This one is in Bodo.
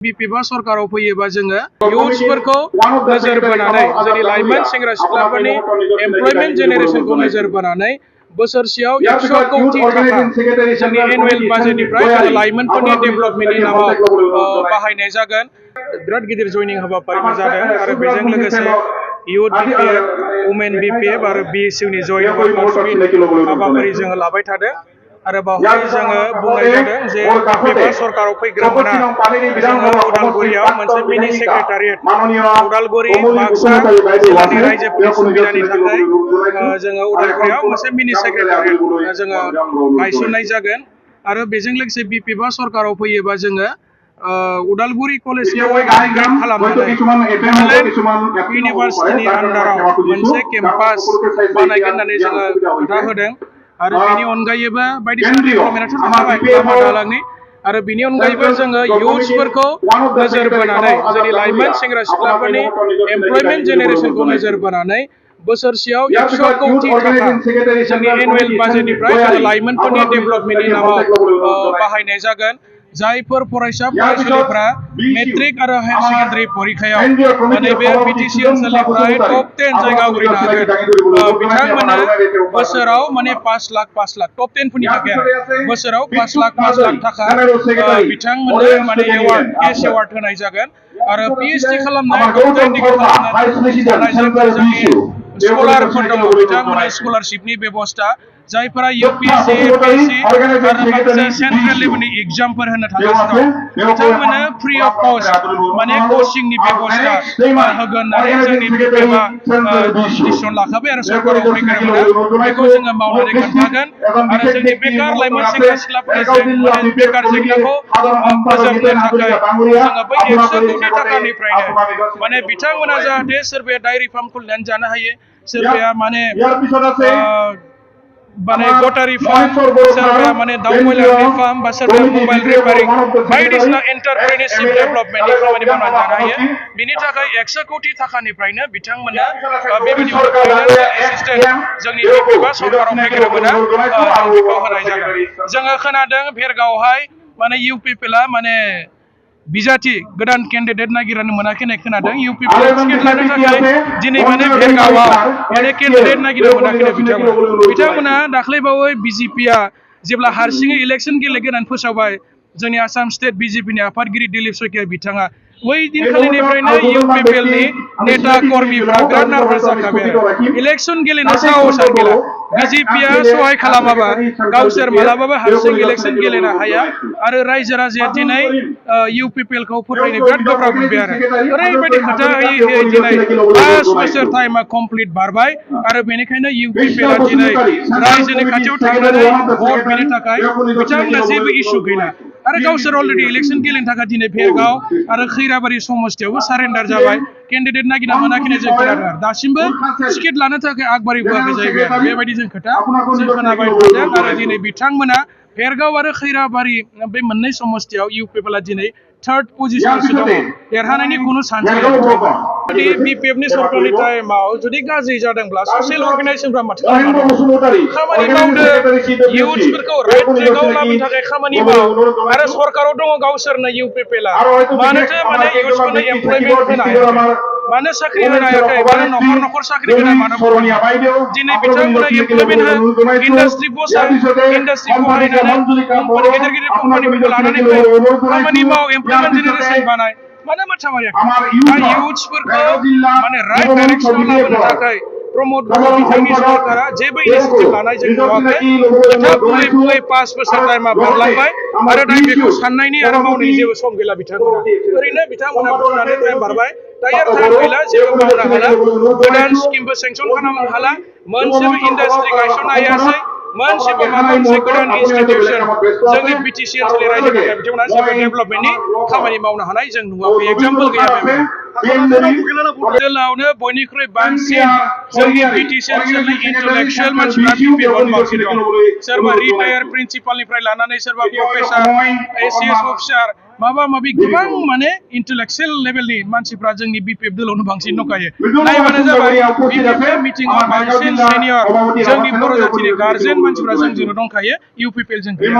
बिपिबा सरकाराव फैयोबा जोङो इयुथ्सफोरखौ नोजोर बोनानै जोंनि लाइमोन सेंग्रा सिख्लाफोरनि एमप्लयमेन्ट जेनेरेशनखौ नोजोर बोनानै बोसोरसेयाव 100 कौटि थाखा जोंनि एनुवेल बाजेटनिफ्राय जोङो लाइमोनफोरनि डेभेलपमेन्टनि नामाव बाहायनाय जागोन। बिराद गिदिर जयनिं हाबाफारि जादों आरो बेजों लोगोसे इयुथ बिपिएफ वुमेन बिपिएफ आरो बिएसइउनि जयनिं हाबाफारि जोङो लाबाय थादों आरो बावहाय जोङो बुंनाय जादों जे बिपिएफआ सरकाराव फैग्रोमोना जोङो उदालगुरियाव मोनसे मिनि सेक्रेटारियेट उदालगुरि बाक्सा जिल्लानि रायजोफोरनि सुबिदानि थाखाय जोङो उदालगुरियाव मोनसे मिनि सेक्रेटारियेट जोङो गायसननाय जागोन आरो बेजों लोगोसे बिपिएफआ सरकाराव फैयोबा जोङो उदालगुरि कलेजखौ आपग्रेड खालामनानै इउनिभार्सिटिनि आन्डाराव मोनसे केम्पास बानायगोन होननानै जोङो खोथा होदों आरो बेनि अनगायैबो बायदिसिना डेभेलपमेन्टआथ' थाखाबाय लामा दालांनि आरो बेनि अनगायैबो जोङो इयुथ्सफोरखौ नोजोर बोनानै जोंनि लाइमोन सेंग्रा सिख्लाफोरनि एमप्लयमेन्ट जेनेरेशनखौ नोजोर बोनानै बोसोरसेयाव 100 कौटि थाखा जोंनि एनुवेल बाजेटनिफ्राय जोङो लाइमोनफोरनि डेभेलपमेन्टनि नामाव बाहायनाय जागोन। जायफोर फरायसा फरायसुलिफोरा मेट्रिक आरो हायार सेकेन्डारि परीक्षायाव नैबे बिटिसि ओनसोलनिफ्राय टप 10 जायगा आवग्रिनो हागोन बिथांमोना बोसोराव माने 5 लाख टप 10 फोरनि थाखाय बोसोराव 5 लाख थाखा बिथांमोननो माने एवार्ड केश एवार्ड होनाय जागोन आरो पिएइचडि खालामनाय डक्टरेट डिग्री खालामनाय जायफोर जोंनि स्कलारफोर दङ बिथांमोननो स्कलारशिपनि बेबस्था जायफोरा इउपिएससि एपिएससि आरो माखासे सेन्ट्रेल लेभेलनि एग्जामफोर होनो थांगासिनो दं बिथांमोननो फ्रि अफ कस्ट माने कचिंनि बेबस्था होगोन होननानै जोंनि बिपिएफआ डिसिसन लाखाबाय आरो सरकाराव फैग्रोमोना बेखौ जोङो मावनानै खोन्थागोन आरो जोंनि बेकार लाइमोन सेंग्रा सिख्लाफोरनि बेकार जेंनाखौ फोजोबनो थाखाय जोङो बै 100 कौटि थाखानिफ्रायनो माने बिथांमोना जाहाथे सोरबाया डायरि फार्म खुलिनानै जानो हायो सोरबाया माने गटारि फार्म सोरबाया माने दाउ बयलारनि फार्म बा सोरबाया मबाइल रिपेयारिं बायदिसिना एन्टारप्रेनियरशिप डेभेलपमेन्टनि खामानि मावनानै जानो हायो बिनि थाखाय 100 कौटि थाखानिफ्रायनो बिथांमोना बेबायदि फाइनान्सियेल एसिस्टेन्ट जोंनि बिपिएफआ सरकाराव फैग्रोमोना बेखौ होनाय जागोन। जोङो खोनादों भेरगावहाय माने इउपिपिएलआ माने बिजाथि गोदान केन्डिडेट नागिरनो मोनाखै होननाय खोनादों इउपिपिएल टिकेट लानो थाखाय दिनै माने भेरगावआव माने केन्डिडेट नागिरनो मोनाखै बिथांमोना दाख्लैबावै बिजेपिआ जेब्ला हारसिङै इलेक्सन गेलेगोन होननानै फोसावबाय जोंनि आसाम स्टेट बिजेपिनि आफादगिरि दिलीप सयकिया बिथाङा बै दिनखालिनिफ्रायनो इउपिपिएलनि नेता कर्मीफ्रा बिराद नार्भास जाखाबाय आरो इलेक्सन गेलेनो साहस गैला बिजेपिआ सहाय खालामाबा गावसोर मालाबाबो हारसिं इलेक्सन गेलेनो हाया आरो रायजो राजाया दिनै इउपिपिएलखौ फोथायनो बिराद गोब्राब मोनबाय आरो ओरैबायदि खोथा होयै दिनै 5 बोसोर टाइमा कमप्लिट बारबाय आरो बेनिखायनो इउपिपिएलआ दिनै रायजोनि खाथियाव थांनानै भट बिनो थाखाय बिथांमोना जेबो इसु गैला आरो गावसोर अलरेडि इलेक्सन गेलेनो थाखाय दिनै भेरगाव आरो खैराबारि समस्तियावबो सारेन्डार जाबाय केन्डिडेट नागिरना मोनाखैनो जों खोनादों दासिमबो टिकेट लानो थाखाय आगबारिबोआखै जाहैबाय आरो बेबायदि जों खोथा जों खोनाबाय थादों आरो दिनै बिथांमोना भेरगाव आरो खैराबारि बे मोननै समस्तियाव इउपिपिएलआ दिनै 3rd पजिशनसो दङ देरहानायनि खुनु चान्स गैया जुदि बिपिएफनि सरकारनि टाइमाव जुदि गाज्रि जादोंब्ला ससियेल अर्गानाइजेसनफ्रा माथो खामानि मावदो इयुथ्सफोरखौ राइट ट्रेकआव लाबोनो थाखाय खामानि माव आरो सरकाराव दङ गावसोरनो इउपिपिएलआ मानोथो माने इयुथ्सफोरनो एमप्लयमेन्ट होनो हायाखै मानो साख्रि होनो हायाखै मानो न'खर साख्रि होनो मानो दिनै बिथांमोना एमप्लयमेन्ट इन्डास्ट्रि बसाय इन्डास्ट्रि बहायनानै गिदिर कम्पानिफोरखौ लानानै फै खामानि माव एमप्लयमेन्ट जेनेरेशन बानाय मानो माथा मारियाखै इयुथ्सफोरखौ माने राइट डाइरेक्सनाव लाबोनो थाखाय प्रमोद बर' बिथांनि सरकारा जेबो इनिशिएटिभ लानाय जों नुवाखै खोथा बुंयै 5 बोसोर टाइमा बारलांबाय आरो दा बेखौ साननायनि आरो मावनायनि जेबो सम गैला बिथांमोना ओरैनो बिथांमोना बुंनानै टाइम बारबाय दायो टाइम गैला जेबो मावनो हाला गोदान स्किमबो सेंसन खालामनो हाला मोनसेबो इन्डास्ट्रि गायसननो हायासै मोनसेबो माबा मोनसे गोदान इनस्टिटिउसन जोंनि बिटिसि ओनसोलनि रायजोफोरा बिथांमोना जेबो डेभेलपमेन्टनि खामानि मावनो हानाय जों नुवाखै एग्जाम्पल गैया ओनसोलावनो बयनिख्रुइ बांसिन जोंनि बिटिसि ओनसोलनि इन्टेलेक्चुयेल मानसिफ्रा बिपिएफआवनो बांसिन दं सोरबा रिटायार प्रिन्सिपालनिफ्राय लानानै सोरबा प्रफेसार एसिएस अफिसार माबा माबि गोबां माने इन्टेलेक्चुयेल लेभेलनि मानसिफ्रा जोंनि बिपिएफ दलावनो बांसिन दंखायो नायबानो जाबाय बिपिएफ मिटिंआव बांसिन सिनियर जोंनि बर' जाथिनि गार्जेन मानसिफ्रा जोंजोंनो दंखायो इउपिपिएल जों गैया